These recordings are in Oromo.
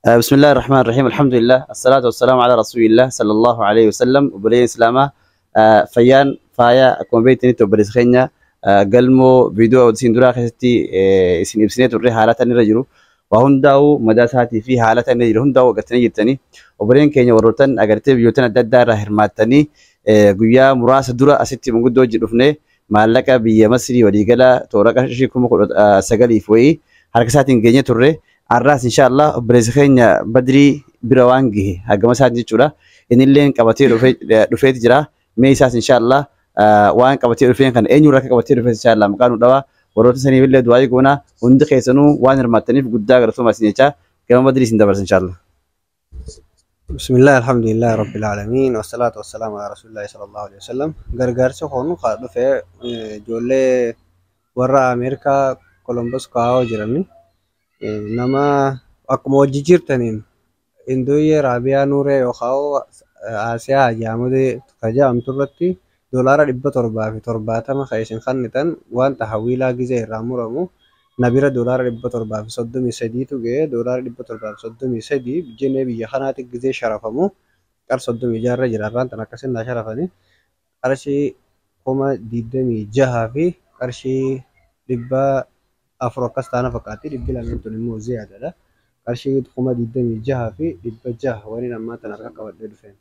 بسم الله الرحمن الرحيم، الحمد لله، الصلاة والسلام على رسول الله صلى الله عليه وسلم. Obboleeyyan Islaamaa, fayyaan faaya. Akkuma beektanitti obboleessa keenya Galmoo viidiyoo isin duraa keessatti isin ibsinee turre, haala tan irra jiru waa hundaa'u, madaa isaatii fi haala tan irra jiru hundaa'u agartanii jirtanii. Obboleen keenya warroottan agartee biyyoottan adda addaa irraa hirmaattanii, guyyaa muraasa dura asitti manguddoo hojii dhufnee maallaqa biyya Masrii waliigala toora qarshii 19,000 wayii harka isaatiin geenye turre. Har'aas inshaallah obboleessa keenya Badrii bira waan gahe hagama isaatiin jechuudha. Innilleen qabatee dhufeeti jira. Mee isaas inshaallah waan qabatee dhufeen kana eenyurraa akka qabatee dhufees inshaallah maqaa nu dhawaa. Warroota saniif illee du'aa goona. Hundi keessanuu waan hirmaattaniif guddaa galatoomaa isin jechaa gama Badrii isin dabarsa inshaallah. بسم الله، الحمد لله رب العالمين، والصلاة والسلام على رسول الله صلى الله عليه وسلم. Gargaarsi kun kan dhufe ijoollee warra Ameerikaa Columbus Ohio jirani, nama akkuma hojii jirtaniin Indooyyee Raabiyaa Nuuree yookaan Asiyaa Hajaamadee ka jedhamtu irratti $770 kan isin kennitan, wanta hawwiilaa gizee irraa muramu na bira $733tu ga'e. $733 jennee biyya kanaatti gizee sharafamu qar 36 irra jira. Irraan tan akkasin naa sharafanii qarshii 26,400 akkas taana fakkaatti. Dhibbi lameen tun immoo ziyaadadha. Qarshii 26,600 waniin ammaa tan harka qabadhee dhufeen.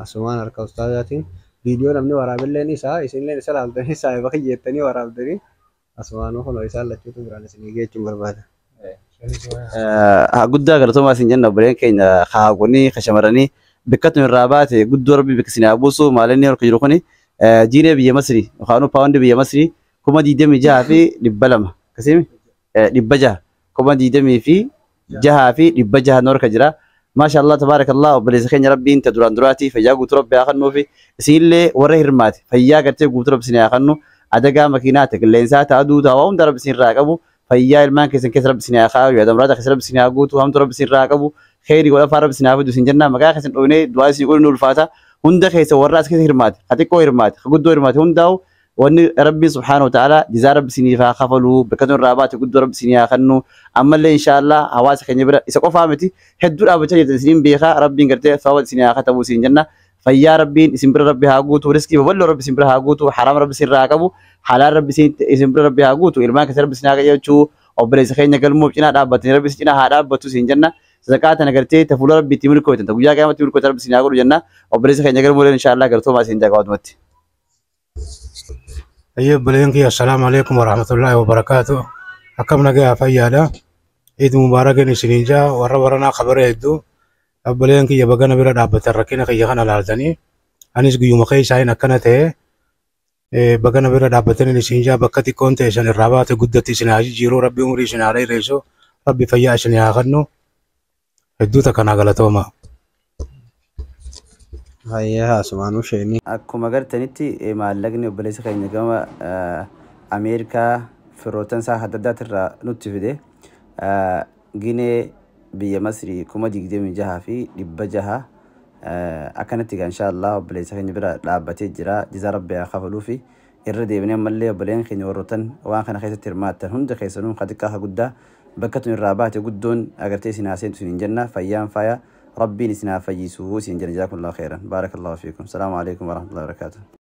Asumaan harka ustaazaatiin viidiyoo namni waraabilleen isaa isinilleen isa laaltanii saahiba kiyyeettanii waraabdanii asumaanuu kunoo isaan lachuutu biraan isinii geechuun barbaada. Guddaa galatoomaa isin jenna. Obboleen keenya haaqonii ka shamarranii bakka tun irraa baate guddoo rabbi bakka isin haa buusu. Maalinni harka jiru kuni jiinee biyya Masrii yookaan paawundii biyya Masrii 26,200 akkasii 600, 26,600 nu harka jira. Maasha Allah, tabaarakallah. Obboleessa keenya rabbiin ta duraan duraati fayyaa guutuu rabbi haa kennuufi. Isinillee warra hirmaate fayyaa gartee guutuu rabbi isin haa kennu. Adagaa makiinaa ta qilleensaa ta aduu ta waa hunda rabbi isin irraa qabu. Fayyaa ilmaan keessan keessa rabbi isin haa kaa'u, yaada muraada keessa rabbi isin haa guutu, hamtu rabbi isin irraa qabu, kheyrii godhafaa rabbi isin haa fidu isin jenna. Maqaa keessan dhoofnee du'aa isin godhu nu ulfaata. Hunda keessa warra as keessa hirmaate, ka xiqqoo hirmaate, ka guddoo hirmaate hundaa'u wanni rabbiin subhaanahu wa ta'ala jizaa rabbi isiniif haa kafalu. Bakka tun irraa baate guddoo rabbi isinii haa kennu. Ammallee inshaallah hawaasa keenya bira isa qofaa miti hedduu dhaabbachaa jirtan isiniin beekaa, rabbiin gartee sababa isinii haa katabu isin jenna. Fayyaa rabbiin isin bira rabbi haa guutu, riskii babal'oo rabbi isin bira haa guutu, haraam rabbi isin irraa haa qabu, halaal rabbi isin bira rabbi haa guutu, ilmaan keessa rabbi isin haa qajeelchu. Obboleessa keenya Galmoof cinaa dhaabbatanii rabbi isin cinaa haa dhaabbatu isin jenna. Sadaqaa tana gartee ta fuula rabbi itti milkooytan, ta guyyaa qiyaamatti milkooytan rabbi isin haa godhu jenna. Obboleessa keenya Galmoo inshaallah galatoomaa isin jaa gabaabumatti. Ayyee obboleen kiyya, assalaamu alaikum warahmatullaahi wabarakaatu. Akkam, nagaa fayyaadha? Eid mubaarakin isiniin jaa warra baranaa kabara hedduu. Obboleen kiyya bagana bira dhaabbatan rakkina kiyya kana laaltanii. Anis guyyuma keessaa hin akkana ta'e bagana bira dhaabbatanii isin jaa. Bakka xiqqoon ta'e san irraa baate guddatti isin haa jijjiiruu, rabbi umurii isin haa dheeressu, rabbi fayyaa isin haa kennu. Hedduu takka naa galatooma. Hayyaa, asumaanuu sheenii. Akkuma agartanitti maallaqni obboleessa keenya gama Ameerikaa firoottan isaa adda addaatirraa nutti fide ginee biyya Masrii 26,600 akkanatti egaa inshaallah obboleessa keenya bira dhaabbatee jira. Jizaa rabbi haa kafaluu fi. Irra deebinee ammallee obboleen keenya warroottan waan kana keessatti hirmaattan hunda keessanuu, ka xiqqaa ka guddaa, bakka tun irraa baate guddoon agartee isin haa seentu isin jenna. Fayyaan faaya, rabbiin isin haa fayyisuu isin jenna. Jazaakumullahu khairan, baarakallahu fiikum. Salaamu alaikum warahmatullahi wabarakaatuh.